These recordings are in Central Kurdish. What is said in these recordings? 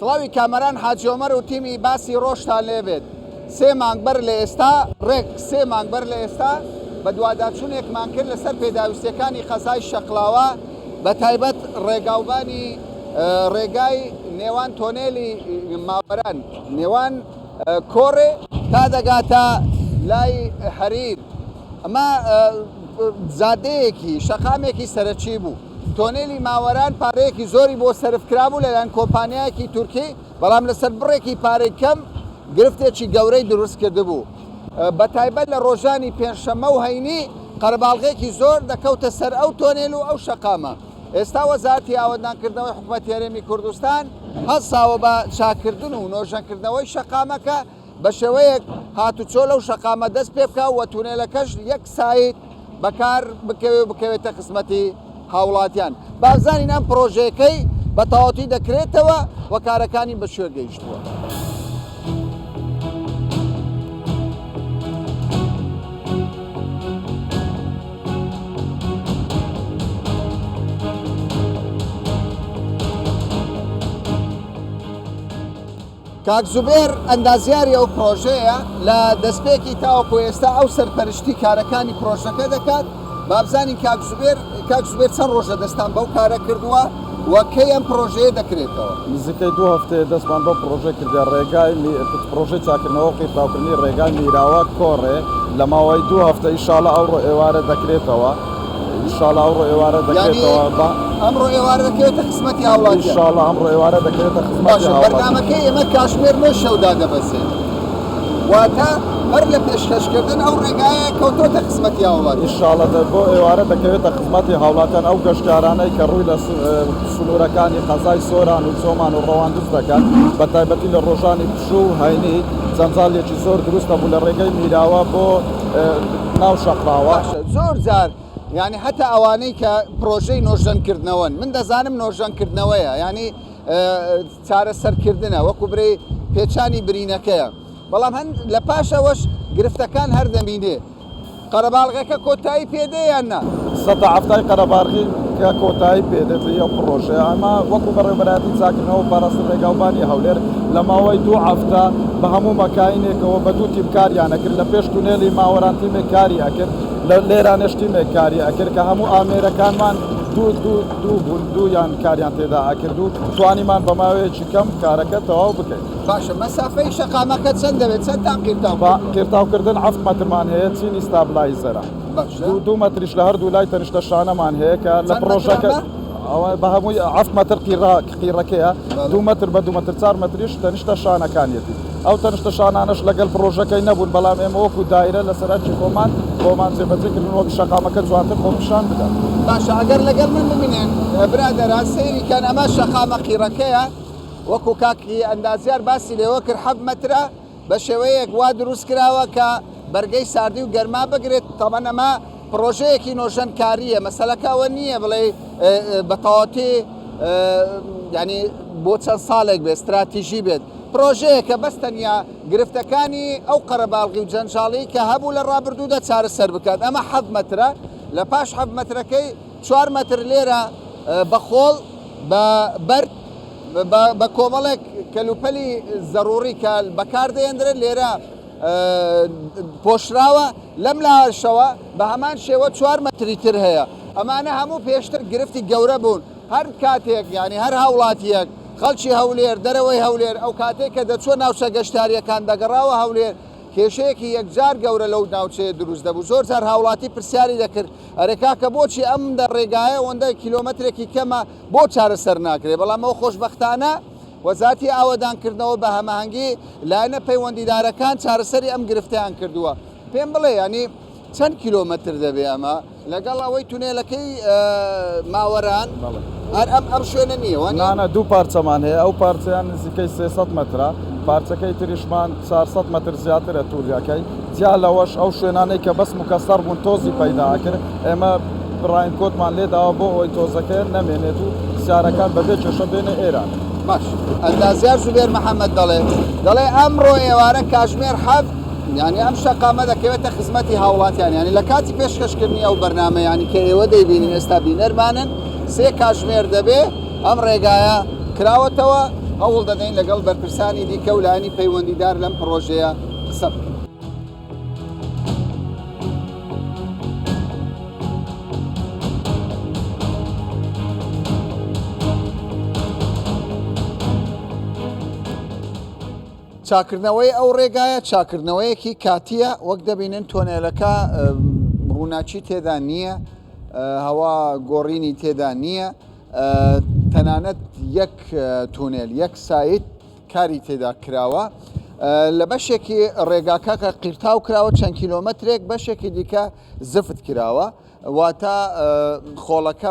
سڵاوی کامەران حاجی ئۆمەر و تیمی باسی ڕۆژتان لێبێت. سێ مانگ بەر لە ئێستا، ڕێک سێ مانگ بەر لە ئێستا، بەدواداچوونێکمان کرد لەسەر پێداویستییەکانی قەزای شەقڵاوە، بەتایبەت ڕێگاوبانی ڕێگای نێوان تۆنێلی ماوەران، نێوان کۆڕێ تا دەگاتە لای هەریر. ئەمە جادەیەکی، شەقامێکی سەرەکی بوو. تۆنێلی ماوەران پارەیەکی زۆری بۆ سەرف کرابوو لەلایەن کۆمپانیایەکی تورکی، بەڵام لەسەر بڕێکی پارەی کەم گرفتێکی گەورەی دروست کردبوو، بەتایبەت لە ڕۆژانی پێنجشەممە و هەینی قەرەباڵغێکی زۆر دەکەوتە سەر ئەو تۆنێل و ئەو شەقامە. ئێستا وەزارەتی ئاوەدانکردنەوەی حکومەتی هەرێمی کوردستان هەڵساوە بە چاککردن و نۆژەنکردنەوەی شەقامەکە بە شێوەیەک هاتوچۆ لەو شەقامە دەست پێ بکا و تونێلەکەش یەک سایت بەکار بکەوێ و بکەوێتە خزمەتی هاوڵاتیان. با بزانین ئەم پڕۆژەیەکەی بە تەواوەتی دەکرێتەوە و کارەکانی بە کوێ گەیشتووە. کاک زوبێر ئەندازیاری ئەو پرۆژەیە، لە دەستپێکی تاوەکو ئێستا ئەو سەرپەرشتی کارەکانی پرۆژەکە دەکات، بابزانین کاک زوبێر کاک زوبێر چەند ڕۆژە دەستان بەو کارە کردووە و کەی ئەم پرۆژەیە دەکرێتەوە؟ نزیکەی دوو هەفتەیە دەستمان بەم پرۆژەی کردە، ڕێگای پرۆژەی چاککردنەوە و قیرتاوکردنی ڕێگای میراوە کۆڕێ لە ماوەی دوو هەفتە ئیشاڵا ئەوڕۆ ئێوارە دەکرێتەوە. ئیشاڵا ئەوڕۆ ئێوارە دەکرێتەوە بە ئەمڕۆ ئێوارە دەکەوێتە خزمەتی هاوڵاتیان. ئیشاڵا ئەمڕۆ ئێوارە دەکەوێتە خزمەتی باشە هاوڵاتیان. بەرنامەکەی ئێمە کاژمێر نۆ شەو دادەبەزێت واتە بەر لە پێشکەشکردن ئەو ڕێگایە کەوتۆتە خزمەتی هاوڵاتیان. ئیشاڵا بۆ ئێوارە دەکەوێتە خزمەتی هاوڵاتیان ئەو گەشتیارانەی کە ڕووی لە سنوورەکانی قەزای سۆران و چۆمان و ڕەواندز دەکەن بە تایبەتی لە ڕۆژانی پشوو و هەینی جەنجاڵێکی زۆر دروست دەبوو لە ڕێگەی میراوە بۆ ناو شەقڵاوە. باشە زۆر جار یانی هەتا ئەوانەی کە پرۆژەی نۆژەنکردنەوەن من دەزانم نۆژەنکردنەوەیە یانی چارەسەرکردنە وەکو برێ پێچانی برینەکەیە بەڵام هەند لە پاشەوەش گرفتەکان هەر دەمینێ قەرەباڵغەکە کۆتایی پێدێ یان نا؟ سەتا حەفتای قەرەباڵغی کە کۆتایی پێدێت ئەو پڕۆژەیە ئەمە وەکو بەڕێوەبەرایەتی چاککردنەوە و پاراستنی ڕێگاوبانی هەولێر لە ماوەی دوو هەفتە بە هەموو مەکاینێکەوە بە دوو تیم کاریان ئەکرد لە پێش تونێلی ماوەران تیمێک کاری ئەکرد لە لێرانێش تیمێک کاری ئەکرد کە هەموو ئامێرەکانمان دوو دوو دوو بوون دوویان کاریان تێدا ئەکرد و توانیمان بە ماوەیەکی کەم کارەکە تەواو بکەین. باشە مەسافەی شەقامەکە چەند دەبێت چەندتان قیرتاو کردووە؟ قیرتاوکردن حەفت مەترمان هەیە چینی stabilizer ە. باشە. دوو دوو مەتریش لە هەردوو لای تەنیشتە شانەمان هەیە کە لە چەند مەترە پڕۆژەکە ئەمە؟ ئەوە بە هەمووی حەفت مەتر قیڕە قیڕەکەیە بەڵێ. دوو مەتر بە دوو مەتر چار مەتریش تەنیشتە شانەکانیەتی ئەو تەنیشتە شانانەش لەگەل پڕۆژەکەی نەبوون بەڵام ئێمە وەکو دایرە لەسەر ئەرکی خۆمان بۆمان جێبەجێ کردن وەک شەقامەکە جوانتر خۆ پیشان بدات. باشە ئەگەر لەگەڵ من بمینێن برادەران سەیری کەن ئەمە شەقامە قیڕەکەیە وەکو کاکی ئەندازیار باسی لێوە کرد حەفت مەترە بە شێوەیەک وا دروست کراوە کە بەرگەی ساردی و گەرما بگرێت، تەبەن ئەمە پڕۆژەیەکی نۆژەنکارییە، مەسەلەکە ئەوە نییە بڵێ بە تەواوەتی ینی بۆ چەند ساڵێک بێت ستراتیژی بێت، پڕۆژەیەکە بەس تەنیا گرفتەکانی ئەو قەرەباڵغی و جەنجاڵی کە هەبوو لە ڕابردوودا چارەسەر بکات، ئەمە حەفت مەترە لە پاش حەفت مەترەکەی چوار مەتر لێرە بە خۆڵ بە بەرد بە کۆمەڵێک کەلوپەلی زەڕوڕی کە بەکاردەهێندرێن لێرە پۆشراوە، لەم لاشەوە بە هەمان شێوە چوار مەتری تر هەیە. ئەمانە هەموو پێشتر گرفتی گەورە بوون، هەر کاتێک یانی هەر هاوڵاتییەک خەڵکی هەولێر، دەرەوەی هەولێر ئەو کاتەی کە دەچووە ناوچە گەشتیارییەکان دەگەڕاوە هەولێر، کێشەیەکی یەکجار گەورە لەو ناوچەیە دروست دەبوو، زۆر جار هاوڵاتی پرسیاری دەکرد ئەرێ کاکە بۆچی ئەم ڕێگایە ئەوەندە کیلۆمەترێکی کەمە بۆ چارەسەر ناکرێت، بەڵام ئەو خۆشبەختانە وەزارەتی ئاوەدانکردنەوە بە هەماهەنگی لایەنە پەیوەندیدارەکان چارەسەری ئەم گرفتەیان کردووە. پێم بڵێ یانی چەند کیلۆمەتر دەبێ ئەمە لەگەڵ ئەوەی تونێلەکەی ماوەران هەر ئەم ئەم شوێنە نییە وانیە؟ نا نا دوو پارچەمان هەیە ئەو پارچەیان نزیکەی 300 مەترە پارچەکەی تریشمان 400 مەتر زیاترە تولیەکەی جیا لەوەش ئەو شوێنانەی کە بەس مکەسەر بوون تۆزی پەیدا ئەکرد ئێمە. ڕاینکۆتمان لێداوە بۆ ئەوەی تۆزەکە نەمێنێت و سیارەکان بەبێ کێشە بێنە ئێران. باش ئەندازیار زوبێر محەمەد دەڵێ دەڵێ ئەمڕۆ ئێوارە کاژمێر حەفت یانی ئەم شەقامە دەکەوێتە خزمەتی هاوڵاتیان یانی لە کاتی پێشکەشکردنی ئەو بەرنامە یانی کە ئێوە دەیبینن ئێستا بینەرمانن سێ کاژمێر دەبێ ئەم ڕێگایە کراوەتەوە هەوڵ دەدەین لەگەڵ بەرپرسانی دیکە و لایەنی پەیوەندیدار لەم پڕۆژەیە قسە بکەین. چاکردنەوەی ئەو ڕێگایە چاکردنەوەیەکی کاتییە، وەک دەبینن تۆنێلەکە ڕووناکی تێدا نییە، هەوا گۆڕینی تێدا نییە، تەنانەت یەک تونێل یەک سایت کاری تێدا کراوە. لە بەشێکی ڕێگاکە کە قیرتاو کراوە چەند کیلۆمەترێک بەشێکی دیکە زفت کراوە واتە خۆڵەکە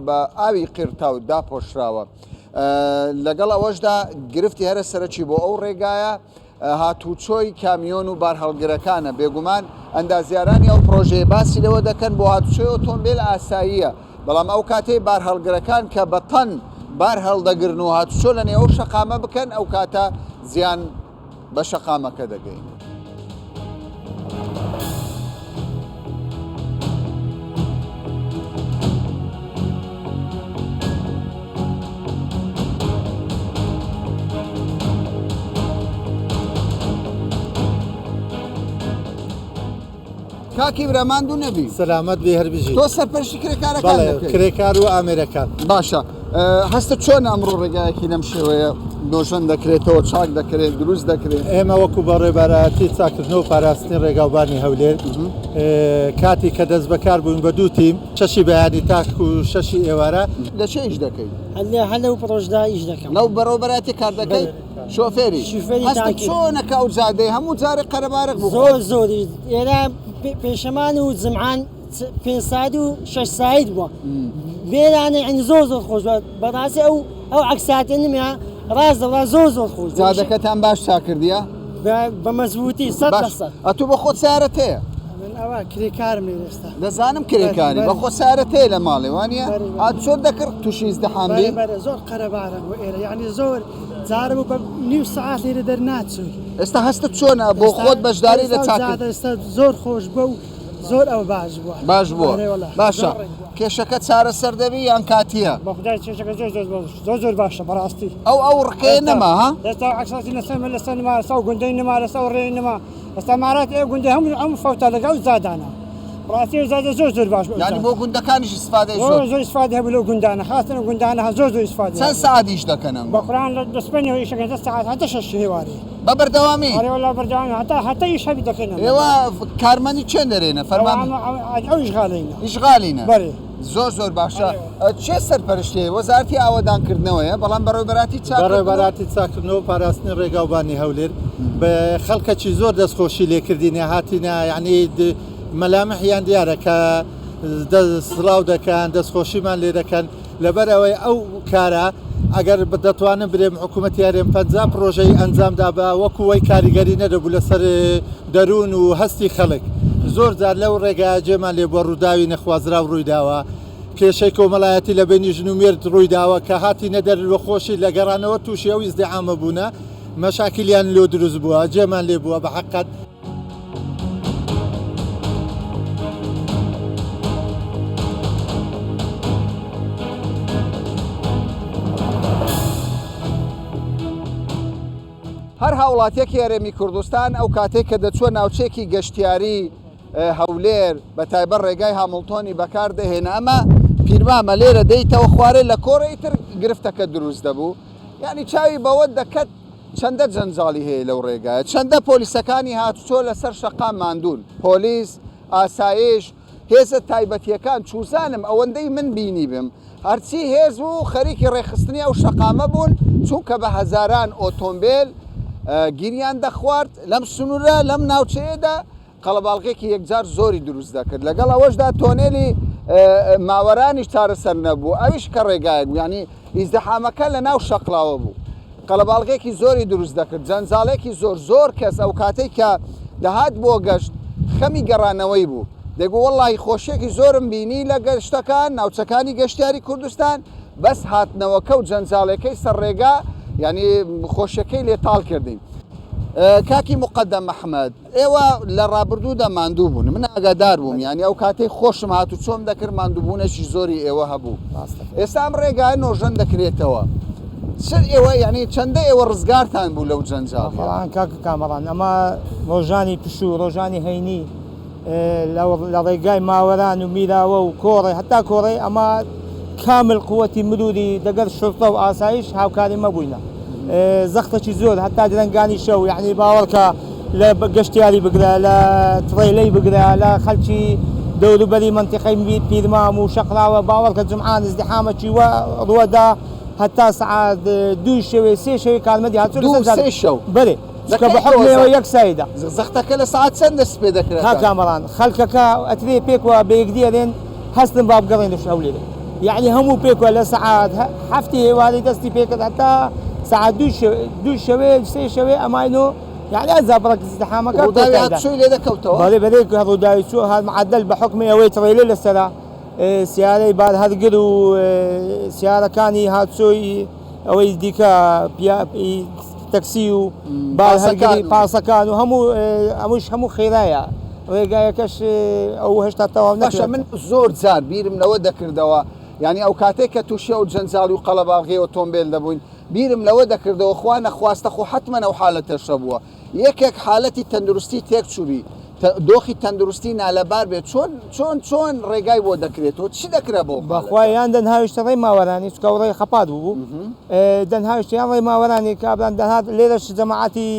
بە ئاوی قیرتاو داپۆشراوە. لەگەڵ ئەوەشدا گرفتی هەرە سەرەکی بۆ ئەو ڕێگایە هاتوچۆی کامیۆن و بارهەڵگرەکانە، بێگومان ئەندازیارانی ئەو پڕۆژەیە باسی لەوە دەکەن بۆ هاتوچۆی ئۆتۆمبێل ئاساییە، بەڵام ئەو کاتەی بارهەڵگرەکان کە بە تەن بار هەڵدەگرن و هاتوچۆ لە نێو ئەو شەقامە بکەن ئەو کاتە زیان بە شەقامەکە دەگەینن. کاکی برا ماندوو نەبی. سەلامەت بی هەر بژی. تۆ سەرپەرشتی کرێکارەکان دەکەی؟ کرێکار و ئامێرەکان. باشە هەستت چۆنە ئەمڕۆ ڕێگایەکی لەم شێوەیە نۆژەن دەکرێتەوە، چاک دەکرێت، دروست دەکرێت؟ ئێمە وەکو بەڕێوەبەرایەتی چاککردنەوە و پاراستنی ڕێگاوبانی هەولێر کاتی کە دەست بەکار بووین بە دوو تیم شەشی بەیانی تاکو شەشی ئێوارە. لە چێ ئیش دەکەی؟ هەر لەو پڕۆژدا ئیش دەکەم. لەو بەڕێوەبەرایەتی کار دەکەی؟ شۆفێری؟ شوفێری هەستت تانکی. چۆنە کە ئەو جادەی هەموو جارێک قەرەبارغ بوو؟ زۆر زۆری ئێرە پێشەمان و جمعان پێنج ساعت و شەش ساعت بووە بێرانە یعنی زۆر زۆر خۆش بووە بەڕاستی ئەو ئەو عەکساتە نمە ڕاست دەڵا زۆر زۆر خۆش بووە. جادەکەتان باش چاکردیە؟ بە مەزبووتی سەد لە باش سەد. ئەتوو بە خۆت سەیارەت هەیە؟ من ئەوە کرێکارم لێرە ئێستا. دەزانم کرێکاری بەرێ. بە خۆت سەیارەت هەیە لە ماڵێ وانیە؟ بەرێ، بەرێ. هاتوچۆت دەکرد تووشی ئیزدحام بی؟ بەرێ بەرێ زۆر قەرەبارە بۆ ئێرە یعنی زۆر جارە بوو بە نیو سەعات لێرە دەرناچووی. ئێستا هەستت چۆنە بۆ خۆت بەشداری لە چاکرد؟ ئێستا زۆر خۆش بووە و زۆر ئەوە باش بووە. باش بووە ئەرێ وەڵا. باشە زۆر ڕێک بووە. کێشەکە چارەسەر دەبی یان کاتیە؟ بەخودای کێشەکە زۆر زۆر باش زۆر زۆر باشە بەڕاستی. ئەو ئەو ڕکەیە نەما ها؟ ئێستا عەکساتی لەسەر من لەسەر نما ئێستا ئەو گوندەی نما لەسەر ئەو ڕێی نما ئێستا مارات ئێ گوندەی هەموو هەموو فەوتا لەگەڵ ئەو جادانە بەڕاستی ئەو جادە زۆر زۆر باش بوو یانی بۆ گوندەکانیش ئیسفادەی زۆر زۆر زۆر ئیسفادە هەبوو لەو گوندانە خاستن ئەو گوندانە زۆر زۆر ئیسفادە چەند سەعات ئیش دەکەن ئەمڕۆ؟ بەقورئان لە سبەینێوە ئیشەکەن دە سەعات هەتا شەش ئێوارێ. بە بەردەوامی؟ ئەرێ وەڵا بەردەوامی هەتا هەتا ئیش هەبی دەکەین ئەمە. ئێوە کارمەندی چێن دەرێنە فەرمان ئەو ئیشغالینە. ئیشغالینە. بەرێ. زۆر زۆر باشە چێ سەرپەرشتێ وەزارتی ئاوەدانکردنەوەیە بەڵام بەڕێوەبەراتی چاکردنەوە بەڕێوەبەراتی چاکردنەوە و پاراستنی ڕێگاوبانی هەولێر بە خەڵکەکی زۆر دەستخۆشی لێکردینە هاتینە یعنی مەلامحیان دیارە کە سڵاو دەکەن دەستخۆشیمان لێ دەکەن لەبەر ئەوەی ئەو کارە ئەگەر دەتوانم برێم حکوومەتی هەرێم 50 پرۆژەی ئەنجام دابا وەکو وەی کاریگەری نەدەبوو لەسەر دەروون و هەستی خەڵک زۆر جار لەو ڕێگایە جێمان لێ بووە ڕووداوی نەخوازراو ڕوویداوە کێشەی کۆمەڵایەتی لە بینی ژن و مێرد ڕوویداوە کە هاتینە دەر وە خۆشی لە گەڕانەوە تووشی ئەو ئیزدیحامە بوونە مەشاکیلیان لۆ دروست بووە جێمان لێ بووە بە حەقەت. هەر هاوڵاتیەکی هەرێمی کوردستان ئەو کاتێک کە دەچووە ناوچەیەکی گەشتیاری هەولێر بە تایبەت ڕێگای هامڵتۆنی بەکار دەهێنا ئەمە پیرمامە لێرە دەیتەوە خوارێ لە کۆڕی تر گرفتەکە دروست دەبوو یعنی چاوی بەوە دەکەت چەندە جەنجاڵی هەیە لەو ڕێگایە چەندە پۆلیسەکانی هاتوچۆ لەسەر شەقام ماندوون پۆلیس ئاسایش هێزە تایبەتیەکان چوزانم ئەوەندەی من بینیبم هەرچی هێز بوو خەریکی ڕێکخستنی ئەو شەقامە بوون چونکە بە هەزاران ئۆتۆمبێل گیریان دەخوارد لەم سنوورە لەم ناوچەیەدا قەڵەباڵغێکی یەکجار زۆری دروست دەکرد لەگەڵ ئەوەشدا تۆنێلی ماوەرانیش چارەسەر نەبوو ئەویش کە ڕێگایەک بوو یانی ئیزدحامەکە لە ناو شەقڵاوە بوو قەڵەباڵغێکی زۆری دروست دەکرد جەنجاڵێکی زۆر زۆر کەس ئەو کاتەی کە دەهات بۆ گەشت خەمی گەڕانەوەی بوو. دەیگوت وەڵاهی خۆشیەکی زۆرم بینی لە گەشتەکان ناوچەکانی گەشتیاری کوردستان بەس هاتنەوەکە و جەنجاڵێکەی سەر ڕێگا یعنی خۆشیەکەی لێ تاڵ کردین. کاکی مقدم محمد ئێوە لە ڕابردوودا ماندوو بوون من ئاگادار بووم یعنی ئەو کاتەی خۆشم هات و چۆم دەکرد ماندووبوونەکی زۆری ئێوە هەبوو ئێستا ئەم ڕێگایە نۆژەن دەکرێتەوە چ ئێوە یعنی چەندە ئێوە ڕزگارتان بوو لەو جەنجاڵیە؟ بەڵام کاک کامەڕان ئەمە ڕۆژانی پشوو ڕۆژانی هەینی لە ڕێگای ماوەران و میراوە و کۆڕێ هەتا کۆڕێ ئەمە کامل قوتی مروری دەگەر شرطە و ئاسایش هاوکاری مەبووینە زەختەکی زۆر هەتا درەنگانی شەو یعنی باوەڕکە لە گەشتیاری بگرە لە تڕێلەی بگرە لە خەلکی دەوروبەری مەنتیقەی پیرمام و شەقراوە باوەڕکە جومعان ازدحامەکی وە ڕوەدا هەتا سەعات دووی شەوێ سێ شەوێ کارمەندی هاتوچۆ دوو لەسەر سێ شەو بەرێ چکە بە حوکمەوە یەک سایدە. زەختەکە لە سەعات چەند دەست پێ دەکرێت؟ کاک کامەران خەلکەکە ئەترێ پێکوە بە یەکدی ئەرێن هەستن با بگەڕێن لە هەولێرێ یەعنی هەموو پێکوە لە سەعات هەفتی ئێوارەی دەستی پێکرد هەتا سەعات دووی شەوێ سێ شەوێ ئەماینۆ یەعنی ئەنجا بڕەک ئیزدحامەکە ڕووداوی هاتوچۆی لێ دەکەوتەوە؟ بەڵێ بەرێ ڕووداوی چوو هات معەدەل بە حوکمی ئەوەی تڕێلێ لەسەرە سیارەی بارهەڵگر و سیارەکانی هاتوچۆی ئەوەی دیکە تەکسی و بارهەڵگری پاسەکان و هەموو ئەمەش هەموو خێرایە ڕێگایەکەش ئەو هێشتا تەواو باشە من زۆر جار بیرم لەوە دەکردەوە یعنی ئەو کاتێک کە تووشی ئەو جەنجاڵی و قەڵەباڵغی ئۆتۆمبێل دەبووین بیرم لەوە دەکردەوە خوا نەخواستە خۆ حەتمەن ئەو حالەتەش هەبووە یەکێک حالەتی تەندروستی تێک چووبی دۆخی تەندروستی نالەبار بێت چۆن چۆن چۆن ڕێگای بۆ دەکرێتەوە چی دەکرا بۆ بەخوا یان دەنهاویشتە ڕێی ماوەرانی چکە ڕێی خەپات بوو دەنهاویشتە یان ڕێی ماوەرانی کابران دەهات لێرەش جەماعەتی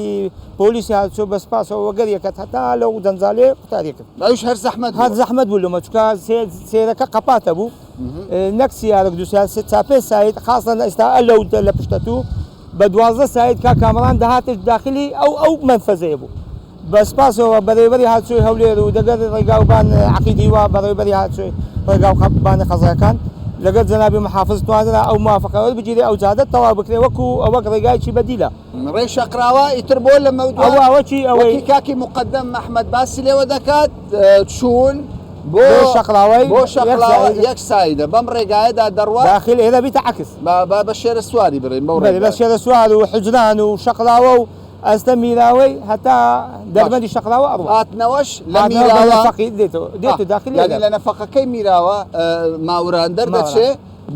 پۆلیسی هاتوچۆ بە سپاسەوە وەگەر یەکەت هەتا لەو جەنجالێ قوتاری کرد ئەویش هەر زەحمەت هەر زەحمەت بوو لەمە چکە سێرەکە قەپاتە بوو نەک سیارەک دوو سیار سێ چا پێ سایت خاصە ئێستا ئەلەو لە پشتە تو بە 12 سایت کا کامەران دەهاتش داخلی ئەو ئەو مەنفەزەیە بوو بە سپاسەوە بەرێوبەری هاتوچۆی هەولێر و دەگەر ڕێگاوبان عەقید هیوا بەڕێوبەری هاتوچۆی ڕێگاوبانی قەزاکان لەگەر جەنابی محافز توانرا ئەو موافقە وەربگیرێ ئەو جادە تەواو بکرێ وەکو وەک ڕێگایەکی بەدیلە. ڕێی شەقراوە ئیتر بۆ لەمەودوا ئەوە وەکی ئەوەی وەکی کاکی موقەدەم ئەحمەد باسی لێوە دەکات چوون بۆ بۆ شەقڵاوەی بۆ شەقڵاوە یەک سایدە بەم ڕێگایەدا دەڕوا داخل ئێرە بیتە عەکس با با بە شێرە سواری بڕین بەو بەلێ بە ڕێگایە. شێرە سوار و حوجران و شەقڵاوە و ئەستە میراوەی هەتا دەربەندی شەقڵاوە ئەڕوا. هاتنەوەش لە هاتنەوە بە میراوە نەفەقی دێتەوە دێتە داخلی یانی لە نەفەقەکەی میراوە ماوران دەردەچێ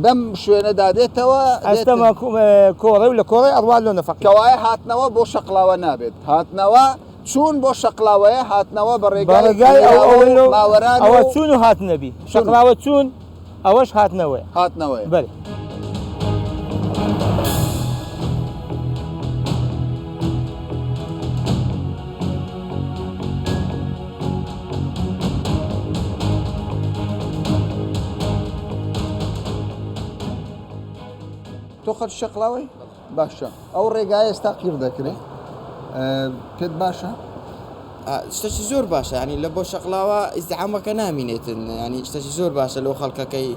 بەم شوێنەدا دێتەوە ئەستەمە کۆڕێ و لە کۆڕێ ئەڕوا لۆ نەفەقی. کەوایە هاتنەوە بۆ شەقڵاوە نابێت هاتنەوە چوون بۆ شەقڵاوەیە هاتنەوە بە بە ڕێگای ڕێگای ئەو میراوە ئەوە و لۆ ماوەران ئەوە و چوون و هاتنەبی چوون و شەقڵاوە چوون ئەوەش هاتنەوەیە. هاتنەوەیە. بەلێ. تۆ خەڵکی شەقڵاوەی؟ باشە ئەو ڕێگایە ئێستا قیڕ دەکرێ پێت باشە؟ شتەکی زۆر باشە ینی لە بۆ شەقلاوە ئیزدحامەکە نامینێتن ینی شتەکی زۆر باشە لەو خەڵکەکەی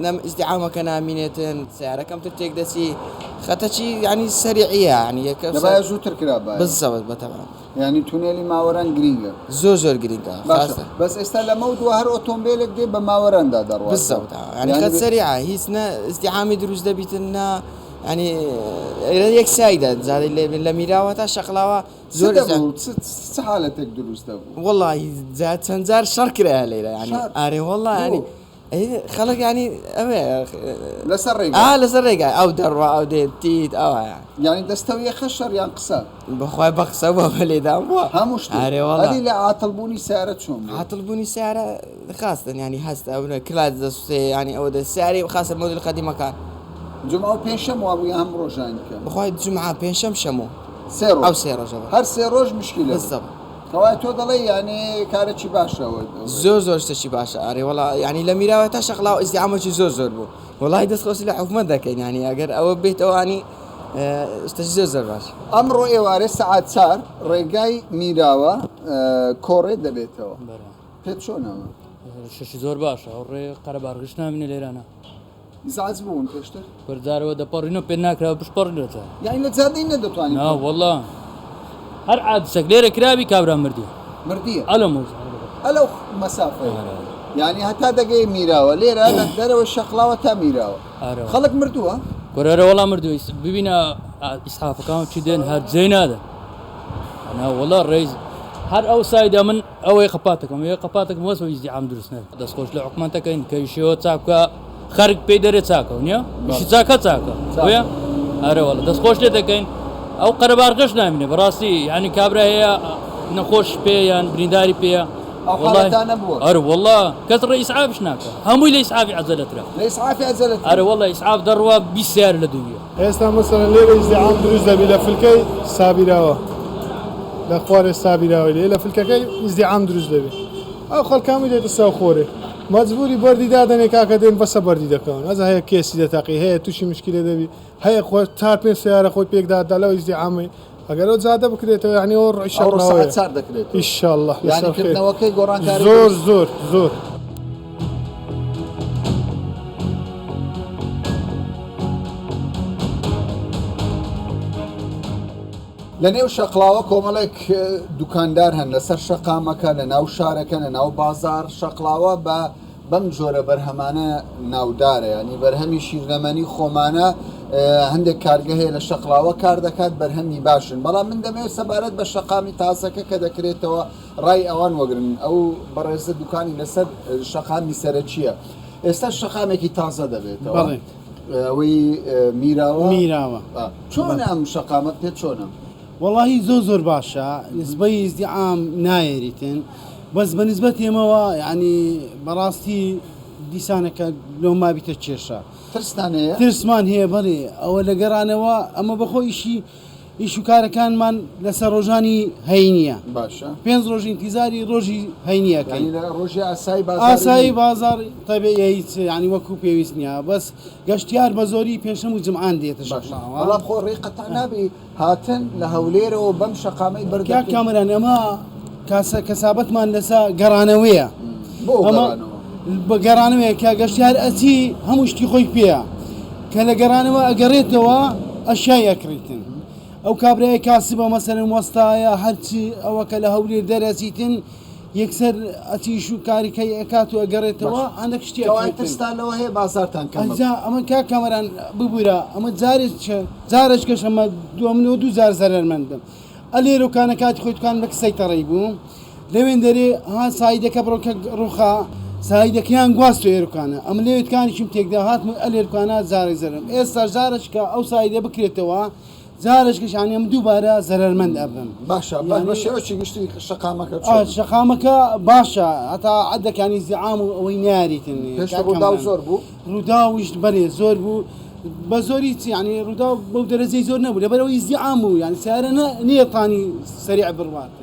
نەم ئیزدحامەکە نامینێتن سیارەکەم تر تێک دەچی خەتەکی ینی سەریعە ینی یەکە دەبایە زووتر کرابایە بالضبط بەتەمان یانی تونێلی ماوەران گرینگە. زۆر زۆر گرینگە باشە بەس ئێستا لەمەو دوا هەر ئۆتۆمبێلێک دێ بە ماوەراندا دەڕوات بالضبط یانی خەت سەریعە هیچ نە ئیزدیحامی دروست دەبیتن نە ینی یەک سایدە جارێ لە میراوە تا شەقلاوە زۆر دەبوو چ حالەتێک دروست دەبوو وەڵی جا چەند جار شەڕ کرایە لێرە ینی ئارێ وەڵا ینی خەڵک ینی ئەوێ لەسەر ڕێگا ئا لەسەر ڕێگا ئەو دەڕوا ئەو دێت تیت ئەوە یانی دەستەو یەخە شەڕ یان قسە بەخوای بە قسە بووە بە لێدان بووە هەموو شتێک ئارێ وەڵا ئەدی لە عاتڵ بوونی سیارە چۆن بوو عاتڵ بوونی سیارە خاستن ینی هەست ئەونە کلات دەسوتێ ینی ئەوە دە سیاری خاصە مۆدیل قەدیمەکان جومعە و پێنجشەم وابوو یا هەموو ڕۆژانی کە بەخوای جومعە پێنجشەم شەموو سێ ڕۆژ ئەو سێ ڕۆژە بوو هەر سێ ڕۆژ مشکیلە بوو بالضبط کەوایە تۆ دەڵێی یانی کارێکی باشە ئەوە زۆر زۆر شتێکی باشە ئەرێ وەڵا یانی لە میراوە تا شەقڵاوە ئیزدیحامێکی زۆر زۆر بوو وەڵای دەست خۆشی لە حکومەت دەکەین یانی ئەگەر ئەوە بێتەوە ینی شتێکی زۆر زۆر باش ئەمڕۆ ئێوارێ سەعات چار ڕێگای میراوە کۆڕێ دەبێتەوە پێت چۆنە؟ شتێکی زۆر باشە ئەو ڕێ قەرەباڵغیش نامینێ لێرانە ئیزعاج بوون پێشتر؟ بەردارەوە دەپەڕینەوە پێ ناکرا بشپەڕینەوە. یانی لە جادەی نەدەتوانی نا وەڵا هەر عادسەک لێرە کرابی کابرا مردیە. مردیە؟ ئەلە مۆزە. ئەلەو مەسافەیە یانی هەتا دەگەی میراوە لێرە لە دەرەوەی شەقڵاوە تا میراوە خەڵک مردووە؟ کورە ئەرێ وەڵا مردووە ببینە ئیسعافەکان چی دێن هەر جێی نادەن ئەنا وەڵا ڕێز هەر ئەو سایدە من ئەوەی قەپاتەکەم ئەوەی قەپاتەکەم وەس بە ئیزدیعام دروست نەبێت دەستخۆش لە حکومەتەکەین کە ئیشەوە چاک بکە خەرک پێی دەرێ چاکە و نییە ئیشی چاکە چاکە بۆیە ئەرێ وەڵا دەستخۆش لێ دەکەین ئەو قەرەبارغەش نامینێ بەڕاستی یعنی کابرا هەیە نەخۆش پێ یان برینداری پێیە ئەو حاڵەتانە بووە ئەرە وەڵا کەس ڕێ ئیسعافش ناکە هەمووی لە ئیسعافی عەجەلەترە لە ئیسعافی عەجەلەترە ئەرە وەڵا ئیسعاف دەڕوا 20 سیارە لە دوویە. ئێستا مەسەلەن لێرە ئیزدیحام دروست دەبی لە فلکەی سابیراوە لە خوارێ سابیراوەی لێ لە فلکەکەی ئیزدیحام دروست دەبی ئەو خەڵکە هەمووی دێتە سەر خۆرێ مەجبوری بەردی دادەنێ کاکە دێن بەسە بەردی دەکەون ئەزا هەیە کێسی دەتەقی هەیە تووشی مشکلە دەبی هەیە خۆ چار پێنج سەیارە خۆی پێکدادا لەو ئیزدیحامەی ئەگەر ئەو جادە بکرێتەوە یعنی ئەو ڕۆی ئەوڕۆ شەقڵاوەیە سەعات چار دەکرێتەوە ئیشاڵڵا یعنی لەسەر خێر کردنەوەکەی گۆڕانکاری زۆر دروست زۆر زۆر. لە نێو شەقڵاوە کۆمەڵێک دوکاندار هەن لەسەر شەقامەکە لە ناو شارەکە لە ناو بازار شەقڵاوە بە بەم جۆرە بەرهەمانە ناودارە ینی بەرهەمی شیرنەمەنی خۆمانە هەندێک کارگە هەیە لە شەقڵاوە کار دەکات بەرهەمی باشن بەڵام من دەمەوێت سەبارەت بە شەقامی تازەکە کە دەکرێتەوە ڕای ئەوان وەگرن ئەو بەڕێزە دوکانی لەسەر شەقامی سەرەکییە ئێستا شەقامێکی تازە دەبێتەوە بەڵێ. ئەوەی میراوە میراوە. چۆنە ئەم شەقامە پێت چۆنە؟ وەڵاهی زۆر زۆر باشە نسبەی ئیزدیعام نایەریتن بەس بە نسبەت ئێمەوە یعنی بەڕاستی دیسانەکە لۆ مابیتە کێشە ترستان هەیە؟ ترسمان هەیە بەڵێ ئەوە لە گەڕانەوە ئەمە بەخۆ ئیشی ئیش و کارەکانمان لەسەر ڕۆژانی هەینیە باشە پێنج ڕۆژ ئینتیزاری ڕۆژی هەینیەکەی یعنی لە ڕۆژی ئاسایی بازاڕی ئاسایی نییە. بازاڕ تەبیعی هیچ یعنی وەکو پێویست نییە بەس گەشتیار بە زۆری پێنجشەم و جمعان دێتە باشە شەقڵاوە. بەڵام خۆ ڕێی قەتع نابی هاتن لە هەولێرەوە بەم شەقامەی کاک بەردەکەی کامەران ئەمە کاسە کەسابەتمان لەسە گەڕانەوەیە بۆ ئەمە گەڕانەوە بە گەڕانەوەیە کە گەشتیار ئەچی هەموو شتی خۆی پێیە کە لە گەڕانەوە ئەگەڕێتەوە ئەشیای ئەکڕیتن ئەو کابرایە کاسبە مەسەلەن وەستایە هەرچی ئەوە کە لە هەولێر دەرەچیتن یەکسەر ئەچی ئیش و کاریکەی ئەکات و ئەگەڕێتەوە باشە هەندێک شتی کەوایە ئەکڕیتن ترستان لەوە هەیە بازاڕتان کەم ببێت ئەنجا ئەمە کاک کامەران ببورە ئەمە جارێک جارێکەش ئەمە دووە منەوە دوو جار زەرەرمەندم ئەلێرۆکانە کاتی خۆی دوکان بە سەیتەڕەی بوو لەوێندەرێ ها سایدەکە بڕۆ کە ڕوخا سایدەکەیان گواستۆ ئێرکانە ئەمە لەوێ دوکانێکیم تێکدا هاتم ئەلێرکانە جارێک زەرەرم ئێستا جارێکە ئەو سایدە بکرێتەوە جارێکیش یانی ئەم دووبارە زەرەرمەند ئەبم باشە بە یانی شێوەکی گشتی شەقامەکە ئا چۆنە؟ شەقامەکە باشە هەتا عەدەکانی زیعام و ئەوەی ناریتن پێشتر کاک ڕووداو کامەران زۆر بوو؟ ڕووداویش بەرێ زۆر بوو بە زۆری چ یانی ڕووداو بەو دەرەجەی زۆر نەبوو لەبەرئەوەی ئیزدیعام بوو یانی سەیارە نە نیەتانی سەریع بڕوات.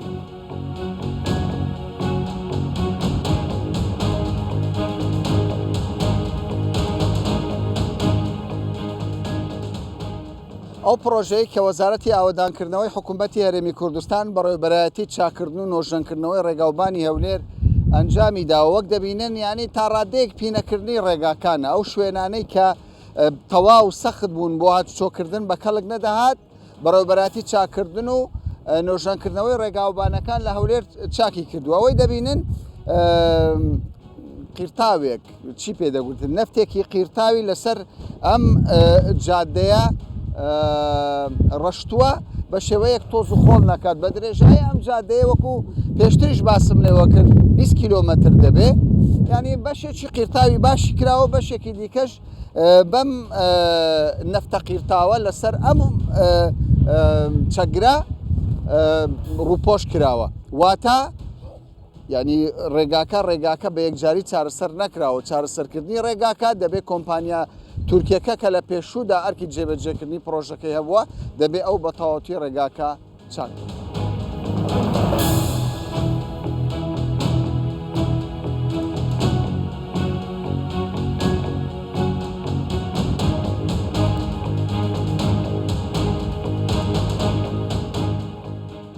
ئەو پڕۆژەیەی کە وەزارەتی ئاوەدانکردنەوەی حکوومەتی هەرێمی کوردستان بەڕێوەبەرایەتی چاککردن و نۆژەنکردنەوەی ڕێگاوبانی هەولێر ئەنجامی داوە وەک دەبینن یانی تا ڕادەیەک پینەکردنی ڕێگاکانە ئەو شوێنانەی کە تەواو سەخت بوون بۆ هاتوچۆکردن بە کەڵک نەدەهات بەڕێوەبەرایەتی چاککردن و نۆژەنکردنەوەی ڕێگاوبانەکان لە هەولێر چاکی کردووە ئەوەی دەبینن قیرتاوێک چی پێ دەگوتن نەفتێکی قیرتاوی لەسەر ئەم جادەیە ڕشتووە بە شێوەیەک تۆز و خۆڵ نەکات بە درێژایی ئەم جادەیە وەکو پێشتریش باسم لێوە کرد 20 کیلۆمەتر دەبێ یعنی بەشێکی قیرتاوی باشی کراوە بەشێکی دیکەش بەم نەفتە قیرتاوە لەسەر ئەم چەگرە ڕووپۆش کراوە واتە یعنی ڕێگاکە ڕێگاکە بە یەکجاری چارەسەر نەکراوە چارەسەرکردنی ڕێگاکە دەبێت کۆمپانیا تورکیەکە کە لە پێشوودا ئەرکی جێبەجێکردنی پرۆژەکەی هەبووە دەبێ ئەو بە تەواوەتی ڕێگاکە چاک بکات.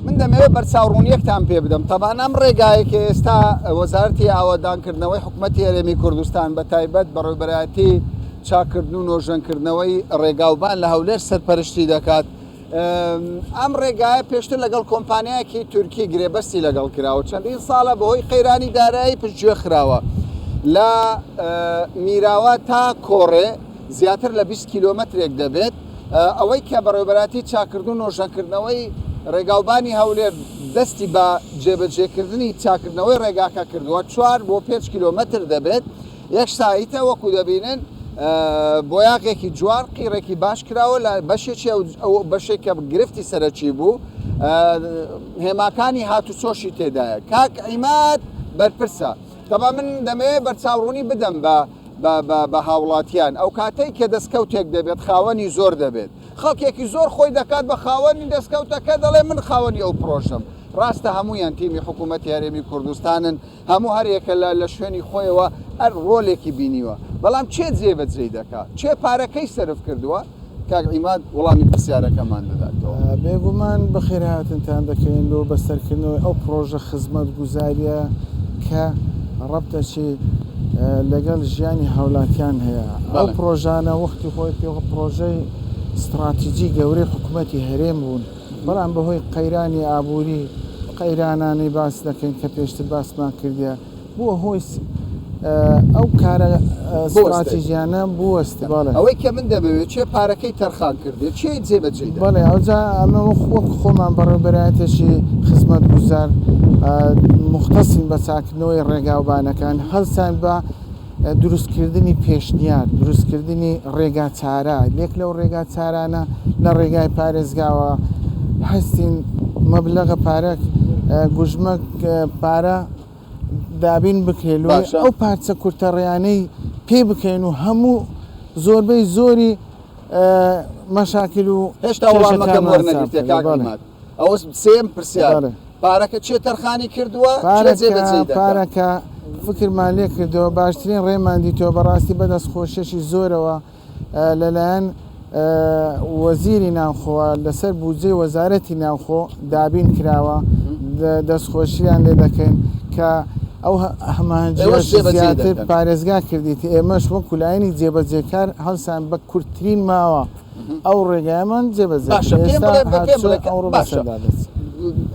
من دەمەوێت بەرچاوڕوونیەکتان پێ بدەم تەبان ئەم ڕێگایە کە ئێستا وەزارەتی ئاوەدانکردنەوەی حکوومەتی هەرێمی کوردستان بە تایبەت بەڕێوبەرایەتی چاکردن و نۆژەنکردنەوەی ڕێگاوبان لە هەولێر سەرپەرشتی دەکات. ئەم ڕێگایە پێشتر لەگەڵ کۆمپانیایەکی تورکی گرێبەستی لەگەڵ کراوە چەندین ساڵە بەهۆی قەیرانی دارایی پشتگوێ خراوە لە میراوە تا کۆڕێ زیاتر لە 20 کیلۆمەترێک دەبێت ئەوەی کە بەڕێوبەراتی چاکردن و نۆژەنکردنەوەی ڕێگاوبانی هەولێر دەستی بە جێبەجێکردنی چاکردنەوەی ڕێگاکە کردووە چوار بۆ پێنج کیلۆمەتر دەبێت یەک سایتە وەکو دەبینن بۆیاغێکی جوان قیڕێکی باش کراوە لە بەشێکی ئەو بەشێک کە گرفتی سەرەکی بوو هێماکانی هاتوچۆشی تێدایە کاک عیماد بەرپرسە تەبا من دەمەوێت بەرچاوڕوونی بدەم بە بە هاوڵاتیان ئەو کاتەی کە دەستکەوتێک دەبێت خاوەنی زۆر دەبێت خەڵکێکی زۆر خۆی دەکات بە خاوەنی دەستکەوتەکە دەڵێ من خاوەنی ئەو پرۆژەم ڕاستە هەمویان تیمی حکوومەتی هەرێمی کوردستانن هەموو هەریەکە لە لە شوێنی خۆیەوە ئەر ڕۆلێکی بینیوە بەڵام کێ جێ بە جێی دەکا کێ پارەکەی سەرف کردووە کاک عیماد وڵامی پرسیارەکەمان دەداتەوە. بێگومان بەخێرهاتنتان دەکەین لۆ بەسەرکردنەوەی ئەو پڕۆژە خزمەتگوزاریە کە ڕەبتەکی لەگەڵ ژیانی هاولاتیان هەیە. ئەو پڕۆژانە وەختی خۆی پڕۆژەی ستڕاتیجی گەورەی حکومەتی هەرێم بوون. بەڵام بەهۆی قەیرانی ئابووری، قەیرانانەی باس دەکەین کە پێشتر باسمان کردیە، بووە هۆی ئەو کارە ستراتیژیانە بوەستێ. بەڵێ. ئەوەی کە من دەمەوێت کێ پارەکەی تەرخان کردیە، کێ جێبەجێی دەکات؟ بەڵێ ئەوجا ئەمە وەک خۆمان بەڕێوەبەرایەتێکی خزمەتگوزار موختەسین بە چاککردنەوەی ڕێگاوبانەکان، هەڵسان بە دروستکردنی پێشنیار، دروستکردنی ڕێگا چارە، لێک لەو ڕێگا چارانە لە ڕێگای پارێزگاوە هەستین مەبلەغە پارە گوژمەک پارە دابین بکرێت لۆ ئەو پارچە کورتە ڕێیانەی پێ بکەین و هەموو زۆربەی زۆری مەشاکل و هێشتا وەڵامەکەم وەرنەگرتیە کاک عیماد. ئەوە سێیەم پرسیار پارەکە کێ تەرخانی کردووە کێ جێبەجێی دەکات؟ پارەکە فکرمان لێ کردەوە باشترین ڕێمان دیتەوە بەڕاستی بەدەست خۆشیەکی زۆرەوە لەلایەن وەزیری ناوخۆوە لەسەر بودجەی وەزارەتی ناوخۆ دابین کراوە دەستخۆشیان لێ دەکەین کە ئەو هەماهەنگیەش زیاتر پارێزگا کردیتی ئێمەش وەکو لایەنی جێبەجێکار هەڵسان بە کورتترین ماوە ئەو ڕێگایەمان جێبەجێ باشە کرد. پێم ئێستا بڵێ پێم هاتوچۆ بڵێ ئەوڕۆ باشە بەسەردا دەچێت.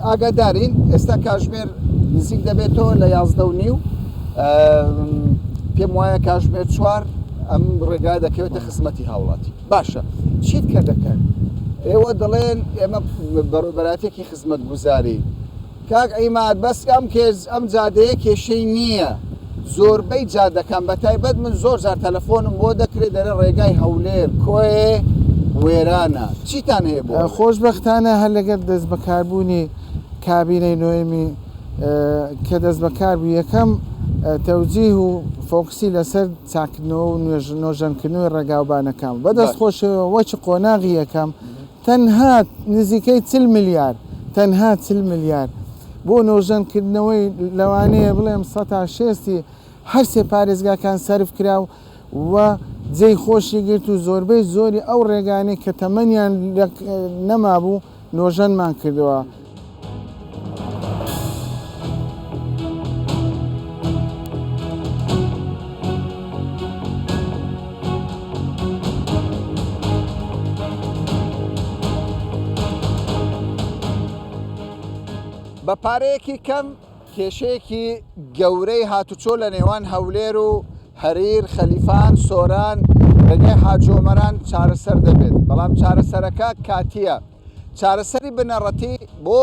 ئاگادارین ئێستا کاژمێر نزیک دەبێتەوە لە 11 و نیو پێم وایە کاژمێر چوار ئەم ڕێگا دەکەوێتە خزمەتی هاوڵاتی باشە چیت کە دەکەن ئێوە دەڵێن ئێمە بەڕێوەبەرایەتێکی خزمەتگوزاری کاک عیماد بەس ئەم کێز ئەم جادەیە کێشەی نییە زۆربەی جادەکان بەتایبەت من زۆر جار تەلەفۆنم بۆ دەکرێت دەرێ ڕێگای هەولێر کۆیێ وێرانە چیتان هەیە بۆ ئەوێ؟ خۆشبەختانە هەر لەگەڵ دەستبەکاربوونی کابینەی نۆیەمی کە دەستبەکار بوو یەکەم تەوجیه و فۆکسی لەسەر چاککردنەوە و نۆژەنکردنەوەی ڕێگاوبانەکان بوو بەدەستخۆشیەوە وەکی قۆناغی یەکەم تەنها نزیکەی 40 ملیار تەنها 40 ملیار بۆ نۆژەن کردنەوەی لەوانەیە بڵێم سەتا شێستی هەر سێ پارێزگاکان سەرف کرا و جێی خۆشی گرت و زۆربەی زۆری ئەو ڕێگانەی کە تەمەنیان نەمابوو نۆژەنمان کردەوە. بە پارەیەکی کەم کێشەیەکی گەورەی هاتوچۆ لە نێوان هەولێر و هەریر، خەلیفان، سۆران، ڕێگای حاجی ئۆمەران چارەسەر دەبێت، بەڵام چارەسەرەکە کاتییە. چارەسەری بنەڕەتی بۆ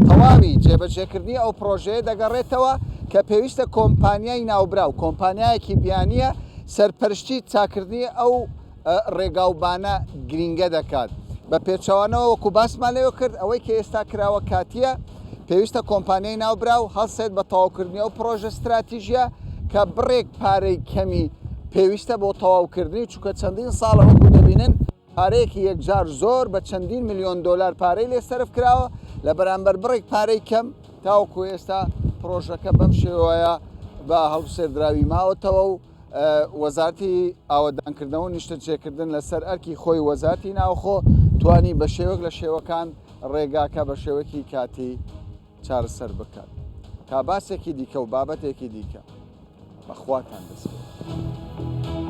تەواوی جێبەجێکردنی ئەو پڕۆژەیە دەگەڕێتەوە کە پێویستە کۆمپانیای ناوبراو، کۆمپانیایەکی بیانییە سەرپەرشتی چاککردنی ئەو ڕێگاوبانە گرینگە دەکات. بە پێچەوانەوە وەکو باسمان لێوە کرد ئەوەی کە ئێستا کراوە کاتییە، پێویستە کۆمپانیای ناوبراو هەڵسێت بە تەواوکردنی ئەو پڕۆژە ستراتیژییە کە بڕێک پارەی کەمی پێویستە بۆ تەواوکردنی، چونکە چەندین ساڵە وەکو دەبینن پارەیەکی یەکجار زۆر بە چەندین ملیۆن دۆلار پارەی لێ سەرف کراوە لە بەرامبەر بڕێک پارەی کەم تاوەکو ئێستا پڕۆژەکە بەم شێوەیە بە هەڵپسێردراوی ماوەتەوە و وەزارەتی ئاوەدانکردنەوە و نیشتەجێکردن لەسەر ئەرکی خۆی وەزارەتی ناوخۆ توانی بە شێوەک لە شێوەکان ڕێگاکە بە شێوەکی کاتی چارەسەر بکات تا باسێکی دیکە و بابەتێکی دیکە بەخواتان دەسپێرم.